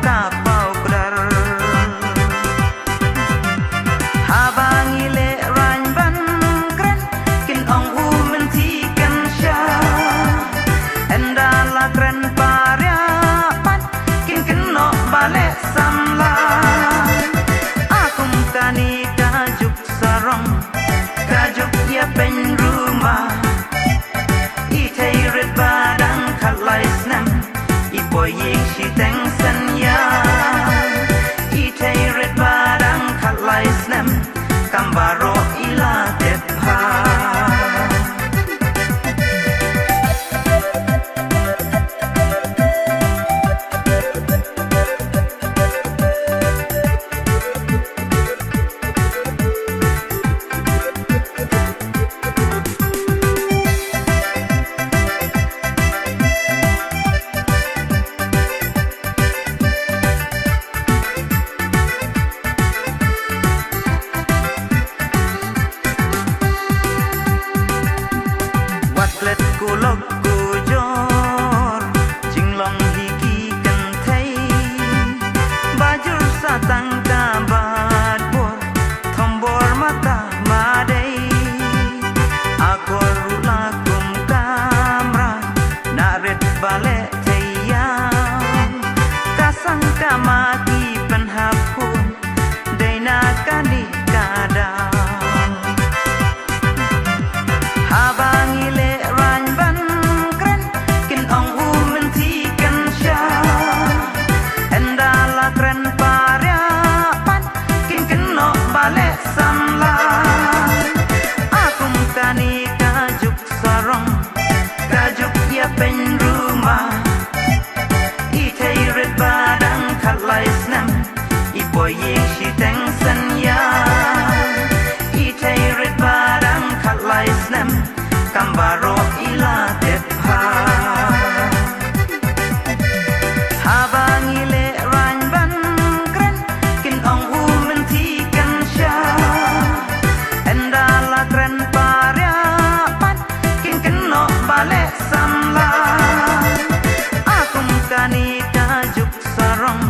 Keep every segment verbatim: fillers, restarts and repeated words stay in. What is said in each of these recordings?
ka paw kdar. Haba ngi leh rain ban kren, kin ong u mynti kan sha. Ynda la kren paria pat, kin kynnoh ba leh samla. A kum kane ka juk sarong, ka juk ïa pynruma. I thei rit ba dang khatlai snem, i poi ïing shiteng synñia. I thei rit ba dang khatlai snem, kam baroh i la tip bha. Wat klet ku lok ku jor, jinglong hi ki kynthei. Ba jur sa tang ka bad bor, thombor mata ma dei. Akor ruh la kum kamra, na rit ba leh thei ïa. Ka sang ka ma ki pynhap khun, dei na kane ka daw. Haba ngi leh rain ban kren, kin ong u mynti kan sha. Ynda la kren paria pat, kin kynnoh ba leh samla. A kum kane ka juk sarong, ka juk ïa pynruma. I thei rit ba dang khatlai snem, i poi ïing shiteng synñia. I thei rit ba dang khatlai snem, kam baroh i la tip bha. Haba ngi leh rain ban kren, kin ong u mynti kan sha. Ynda la kren paria pat, kin kynnoh ba leh samla. A kum kane ka juk sarong,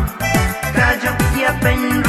ka juk ïa pynruma.